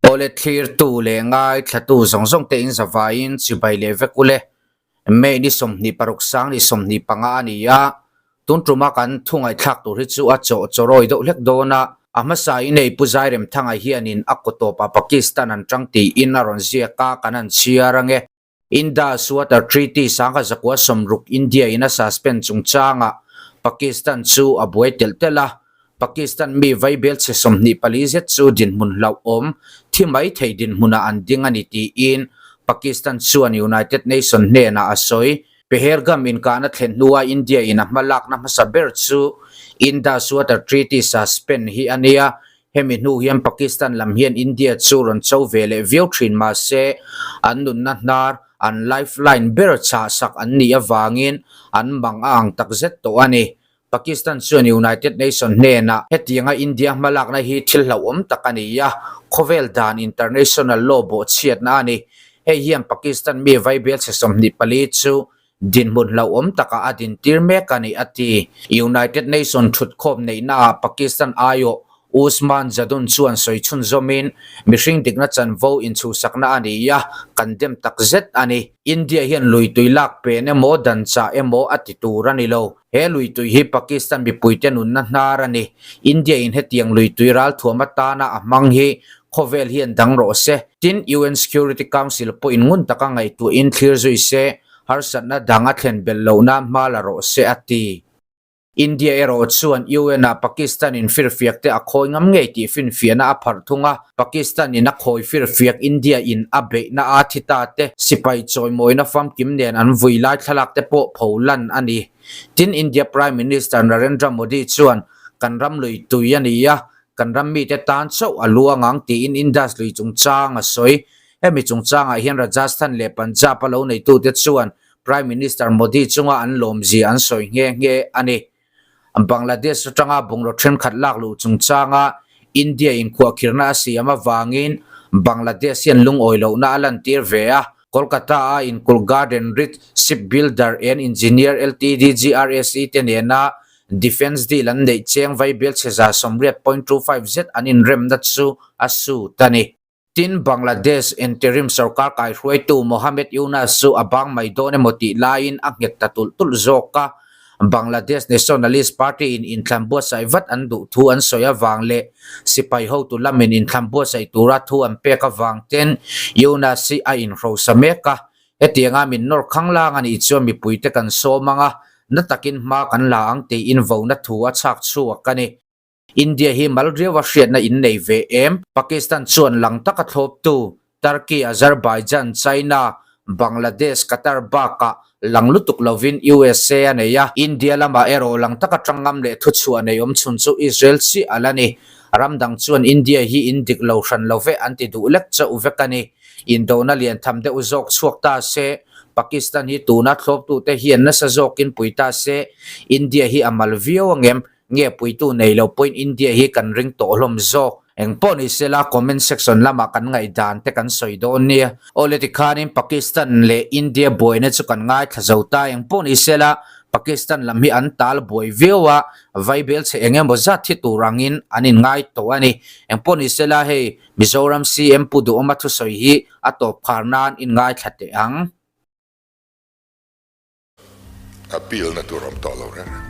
Awle thlirtu leh ngaithlatu zawng zawng te in zavaiin chibai leh vek ule. May ni 26 sang ni 25 a ni a, tun tuma kan thu ngaihthlak tur hi chu a chawh chawrawi deuh hlek dawn a, a hmasa in hei Pu Zairemthanga hianin a kaw tawpah Pakistan an tang tiin a rawn ziak a, kan han chhiar ange. Indus Water Treaty 1960 India in a suspend chungchangah Pakistan chu a buai telh telh a, Pakistan mi vaibel chhe 24 zet chu dinhmun hlauhawm thi mai thei dinhmunah an ding a ni tiin Pakistan chuan United Nation hnenah a sawi. Pahalgam inkahna thlen hnua India in a hmalakna hmasa ber chu Indus Water Treaty suspend hi a nia. Hemi hnu hian Pakistan lam hian India chu rawn cho ve leh viau thin mahse an nunna hnar, an lifeline ber chhahsak an nih avangin an mang a ang takzet tawh a ni. Pakistan chuan United Nation hnenah hetianga India hmalakna hi thil hlauhawm tak a ni a, khawvel dan international law bawhchhiatna a ni. Hei hian Pakistan mi vaibel chhe 24 chu dinhmun hlauhawm takah a dintir mek a ni, a ti. United Nation thutkhawm neihnaah Pakistan aiawh Usman Jadun chuan sawi chhunzawmin, Mihring dikna chanvo inchhuhsakna a ni a, kan dem takzet a ni. India hian lui tui lak pen emaw dan chah emaw a ti tur a ni lo. He lui tui hi Pakistan mipuite nunna hnar a ni. India in hetiang lui tui ralthuam atana a hmang hi khawvel hian dang rawh se. Tin, UN Security Council pawhin ngun taka ngaihtuahin thlir zui se, harsatna dang a thlen belh loh nan hma la rawh se, a ti. India erawh chuan UN-ah Pakistan in firfiak te a khawi ngam ngei tih finfiahna a pharh thung a, Pakistan in a khawi firfiak India in a beihna a thi ta te sipai chawimawina famkim nen an vui lai thlalak te pawh pho lan a ni. Tin, India Prime Minister Narendra Modi chuan kan ram lui tui a ni a, kan ram mite tan chauh a luang ang tiin Indus lui chungchang a sawi. Hemi chungchangah hian Rajasthan leh Punjab a lo neitute chuan Prime Minister Modi chunga an lawmzia an sawi nghe nghe a ni. Bangladesh atanga bungraw thenkhat lak luh chungchanga India in khuahkhirhna a siam avangin Bangladesh hian lungawi lohna a lantir ve a. Kolkata-a inkulh Garden Reach Shipbuilder and Engineer Ltd, GRSE, te nena Defence deal an neih cheng vaibel chhe 80.25 zet an inremna chu a sut a ni. Tin, Bangladesh interim sorkar kaihruaitu Mohammed Yunus chu a bang mai dawn emaw tih laiin a nghet ta tulh tulh zawk a. Bangladesh Nationalist Party in inthlan buatsaih vat an duh thu an sawi avang leh sipai hotu lamin inthlan buatsaih tura thu an pek avang ten Yunus hi a inhrosa mek a. Hetianga min nawr khang lang a nih chuan mipuite kan sawm ang a, na takin hma kan la ang tiin vona thu a chhak chhuak a ni. India hi mal riau a hriatna in nei ve em? Pakistan chuan lang taka thlawptu Turkey, Azerbaijan, China, Bangladesh, Qatar bakah lang lutuk lovin USA a nei a. India lamah erawh lang taka tang ngam leh thuchhuah nei awm chhun chu Israel chiah a la ni. Ram dang chuan India hi in dik lo hran lo ve an ti duh lek chauh vek a ni. Indona lian tham deuh zawk chhuak ta se, Pakistan hi tuna thlawptute hian nasa zawkin pui ta se, India hi a mal viau angem? Nge puitu nei lo pawhin India hi kan ring tawh hlawm zawk. Eng pawh ni sela comment section lamah kan ngaihdan te kan sawi dawn nia. Awle tikhanin Pakistan leh India buaina chu kan ngaithla zo ta. Eng pawh ni sela Pakistan lam hi an tal buai viau a, vaibel chhe eng emaw zat thi tur angin an inngai tawh a ni. Eng pawh ni sela hei Mizoram CM Pu Duhawma thusawi hi a tawp khar nan inngaithla teh ang. Appeal na tur awm tawh lo reng reng.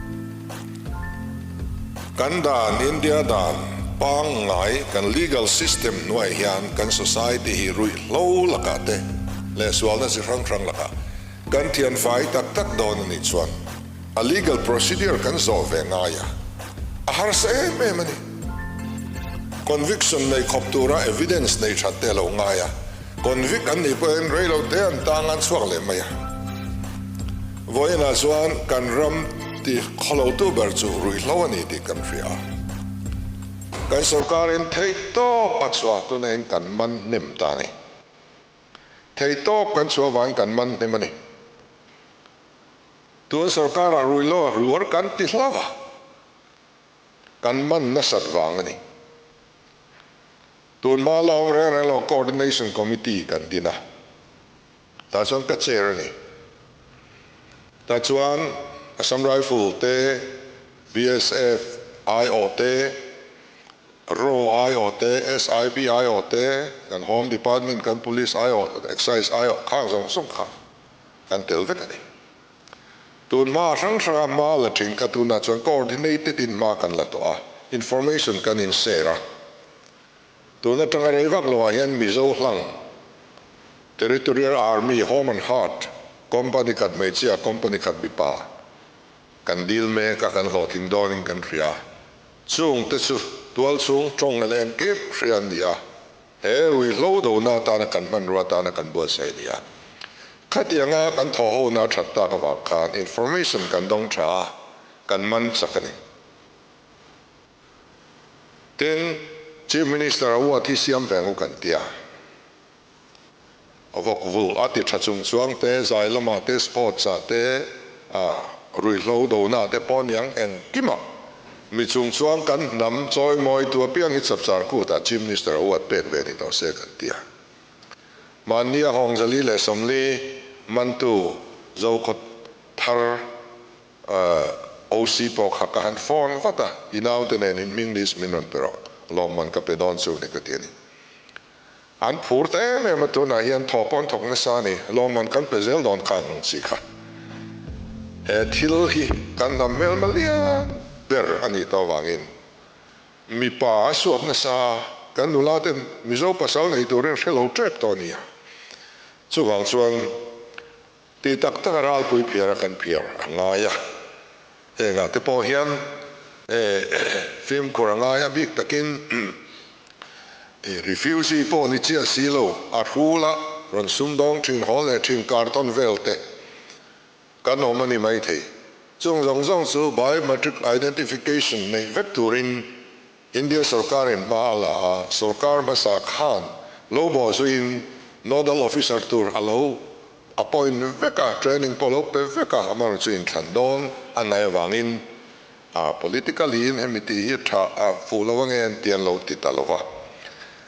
Kan dan, India dan pangngai, kan legal system hnuai hian kan society hi ruihhlo lakah te leh sualna chi hrang hrang lakah kan thianfai tak tak dawn a nih chuan a legal procedure kan zawh ve ngai a, a harsa em em a ni. Conviction nei khawp tura evidence nei that te a lo ngai a. Convict an nih pawhin reilo te an tang an chhuak leh mai a. Vawiinah chuan kan ram ti khawlotu ber chu ruihhlo a ni tih kan hria a. Kan sorkarin theihtawp a chhuah tunain kan man hnem ta a ni. Theihtawp kan chhuah avangin kan man hnem a ni. Tun sorkarah ruihhlo a hluar kan ti hlauh a, kan man nasat vang a ni. Tun hma la awm reng reng lo Coordination Committee kan din a, tah chuan ka chair a ni. Tah chuan Assam Rifle te, BSF, IO te, Raw aiawh te, SIB aiawh te, kan Home Department, kan Police aiawh, Excise aiawh khang zawng zawng kha kan tel vek a ni. Tun hma hrang hranga hma la thin kha tunah chuan coordinated in hma kan la tawh a, information kan in share a. Tun atanga rei vak loah hian Mizo hlang Territorial Army Home and Heart Company khat hmeichhia, Company khat mipa kan dil mek a, kan hlawhtling dawnin kan hria. Chung te chu tualchhung tawng leh engkim hria an ni a. He ruihhlo dona atana kan hmanrua atana kan buatsaih a ni a. Khatianga kan thawhhona a that tak avang khan information kan dawng tha a, kan man chak a ni. Tin, Chief Minister award hi siam ve ang u kan ti a. Vawk vulh a ti tha chung chuang te, zai lamah te, sports ah te, ruihhlo dona ah te pawh aniang engkimah mi chung chuang kan hnam chawimawi tu apiang hi chapchar kutah Chief Minister award pek ve ni tawh se kan ti a. Mahni a Hawngzali leh Sawmli mantu Zokhawt thar OC pawh kha ka han phone vat a, i naute nen in hming list min rawn pe rawh, lawmman ka pe dawn chu ni ka ti a ni. An phur ta em em a, tunah hian thaw pawh an thawk nasa a ni, lawmman kan pe zel dawn kha ang chi kha. He thil hi kan hnam hmelma lian ber a nih tawh avangin mipa a suak nasa, kan nula ten Mizo pasal nei turin hre lo tep tawh a ni a, chuvang chuan Ti tak tak a ralpui phiar a kan phiar a ngai a, hengah te pawh hian fimkhur a ngai a, bik takin refugee pawh ni chiah si lo, a hrul a rawn sumdawng thin haw leh thin kartawn vel te kan awm a ni maithei. Chung zawng zawng chu biometric identification neih vek turin India sorkarin hma a la a, sorkar hmasa khan lo bawhzuiin Nodal Officer tur a lo appoint vek a, training pawh lo pe vek a, amaherawh chu inthlan dawn a ngai avangin a politically in hemi tih hi tha a fuh lo ange an ti an lo ti ta lo va.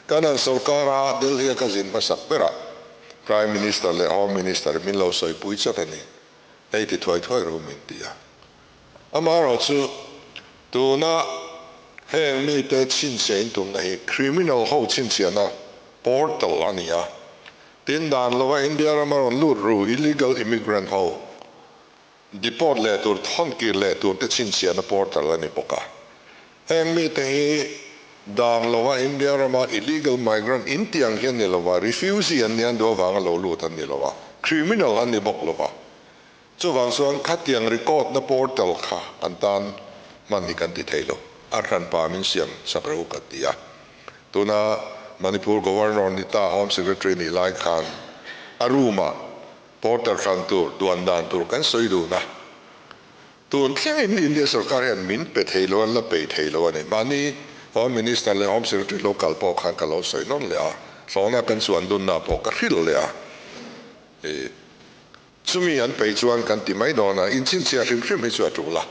Kanan sorkara Delhi a ka zin hmasak berah Prime Minister leh Home Minister min lo sawipui chat a ni, hei ti thuai thuai ru min ti a. Amaherawh chu tuna heng mite chhinchhiah in tumna hi criminal ho chhinchhiahna portal a ni a, tin dan lova India rama rawn lut ru illegal immigrant ho deport leh tur thawn kir leh tur te chhinchhiahna portal a ni bawk a. Heng mite hi dan lova India rama illegal migrant in tih ang hi an ni lova, refugee an ni an duh avanga lo lut an ni lova, criminal an ni bawk lova. Chuvang chuan khatiang record na portal kha an tan hman hi kan ti thei lo, a hranpa min siam sak reuh ka ti a. Tuna Manipur Governor ni ta Home Secretary nih lai khan a room ah portal hran tur duan dan tur kan sawi dun a. Tun thlengin India sorkar hian min pe thei lo, an la pe thei lo a ni. Mahni Home Minister leh Home Secretary lo kal pawh khan ka lo sawi nawn leh a, hlawhna kan chuan dunna pawh ka hrilh leh a. Chumi an peih chuan kan ti mai dawn a, inchhinchhiah hrim hrim hi chu a tul a.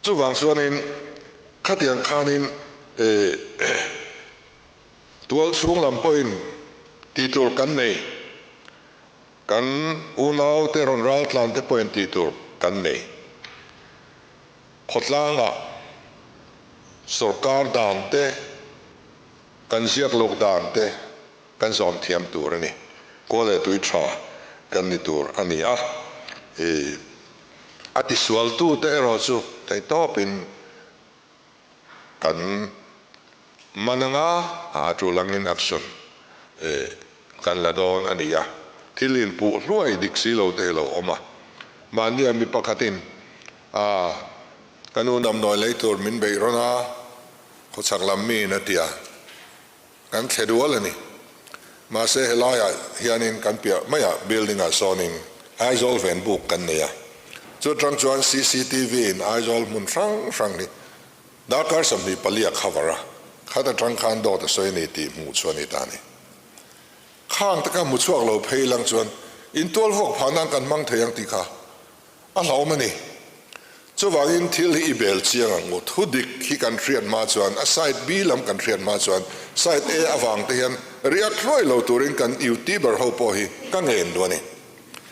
Chuvang chuanin khatiang khanin tual chhung lam pawhin tih tur kan nei, kan unaute rawn raltlan te pawhin tih tur kan nei. Khawtlangah sorkar dan te, kan ziak lawk dan te, Kan zawm thiam tur a ni. Kawl leh tui tha kan ni tur a ni a. I a tisualtute erawh chu theihtawpin kan man anga a tul angin action kan la dawn a ni a. Thil inpuh hluai dik si lo te hi lo awm a. Mahnia mi pakhatin a ka nu damdawi lei tur min beih rawn a, khawchhak lam miin a ti a. Kan thle dual a ni. Mahse helaiah hianin kan piah maiah building-ah sawnin Aizawl ven buk kan nei a. Chu atang chuan cctv in Aizawl hmun hrang hrang hi darkar 24 a cover a, khat atang khan dawt a sawi a ni tih hmuh chu a ni ta a ni. Khang te kha hmu chhuak lo phei lang chuan intual vuak phah nan kan hmang thei ang tih kha A hlauhawm a ni. Chuvangin thil hi i bel chiang ang u. Thu dik hi kan hriat hma chuan, a side B lam kan hriat hma chuan, side A avang te hian riak hluai lo turin kan youtuber ho pawh hi ka ngen duh a ni.